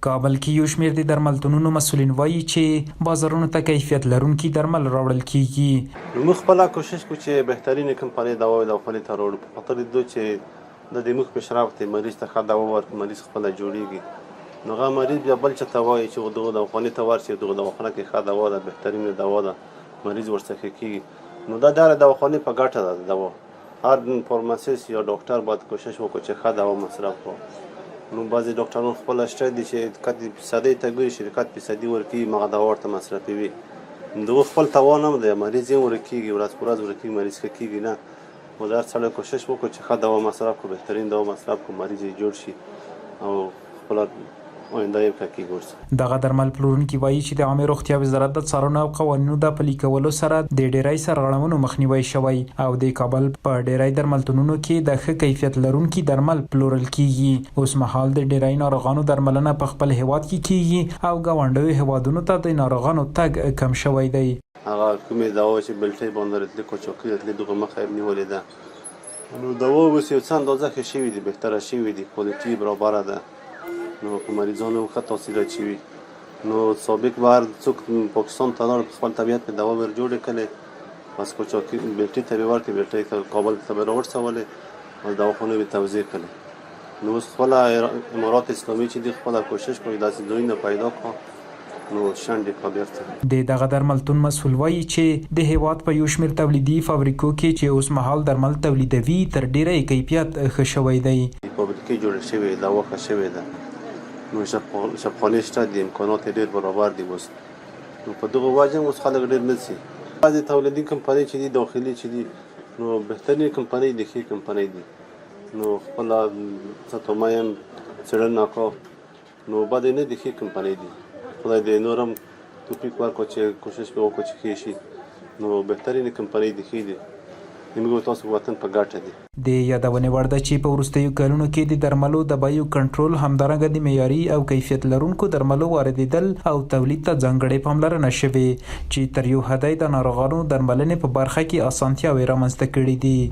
کابل کې یو شمېر د درملتونونو مسؤلین وايي چې بازارونو ته کیفیت لرونکي درمل راوړل کېږي. نو موږ خپله کوشش کوو چې بهترینې کمپنۍ دواوې دواخانې ته راوړو په خاطر د دې چې دا د موږ پیشرفت دی، مریض ته ښه دوا ورکړو، مریض خپله جوړیږي، نو هغه مریض بیا بل چا ته وایي چې دغه دواخانې ته ورشئ، دغه دواخانه کې ښه دوا ده، بهترینه دوا ده، مریض ورڅخه ښه کیږي، نو دا د هرې دواخانې په ګټه ده دوا. هر فارماسیست یا ډاکټر باید کوشش وکړي چې ښه دوا مصرف کړو. نو بعضې ډاکټران خپله شته دي چې کت فیصدۍ ته ګوري، شرکت فیصدي ورکوي، مغه دوا ورته مصرفوي. دغه خپل توان هم دی، مریض یې ورکیږي، ورځ په ورځ ورکیږي، مریض ښه کیږي نه. خو د هر سړی کوشش وکړو چې ښه دوا مصرف کړو، بهترین دوا مصرف کړو، مریض یې جوړ شي او خپله آینده یې ښه کیږي ورسره. دغه درمل پلورونکي وايي چې د عامې روغتیا وزارت د څارنو او قوانینو د پلي کولو سره د ډېری سرغړونو مخنیوی شوی او د کابل په ډېری درملتونونو کې د ښه کیفیت لرونکي درمل پلورل کېږي. اوسمهال د ډېری ناروغانو درملنه په خپل هېواد کې کېږي او ګاونډیو هېوادونو ته د ناروغانو تګ کم شوی دی. هغه کومې دوا چې بلټۍ باندې راتلې، قاچاقي راتلې، دغه مخه یې نیولې ده. نو دوا اوس یو څه اندازه ښه شوي دي، بهتره شوي دي، کوالټي یې برابره ده، نو په مریضانو ښه تاثیر اچوي. نو سابق به هر څوک پاکستان ته لاړ، په خپل طبیعت کې دوا ور جوړې کړې، بس قاچاقي بلټۍ ته به ورکړې، بلټۍ کابل ته به راورسولې، بس دواخانې به توزیع کړې. نو اوس خپله امارات اسلامي چې دي، خپله کوشش کوي داسې ځایونه پیدا کړو، نو شنډې کړه بیرته. د دغه درملتون مسؤل وايي چې د هېواد په یو شمېر تولیدي فابریکو کې چې اوس مهال درمل تولیدوي، تر ډېره یې کیفیت ښه شوی دی. فابریکې جوړې شوې، دوا ښه شوې ده، نو شفخانې شته دي، امکانات یې ډېر برابر دي اوس، نو په دغو وجه هم اوس خلک ډېر نه ځي. بعضې تولیدي کمپنۍ چې دي، داخلي چې دي، نو بهترینې کمپنۍ دي، ښې کمپنۍ دي، نو خپله څه یم څېړنه کوم. نو بدې نه دي، ښې کمپنۍ دي. خدای دې نور هم توفیق ورکړو چې کوشش به وکړو چې ښې شي. نو بهترینې کمپنۍ دي، ښې دي، زموږ او تاسو وطن په ګټه دي. د یادونې وړ ده چې په وروستیو کلونو کې د درملو د بیو کنټرول، همدارنګه د معیاري او کیفیت لرونکو درملو واردېدل او تولید ته ځانګړې پاملرنه شوې چې تر یو حده یې د ناروغانو درملنې په برخه کې اسانتیاوې رامنځته کړې دي.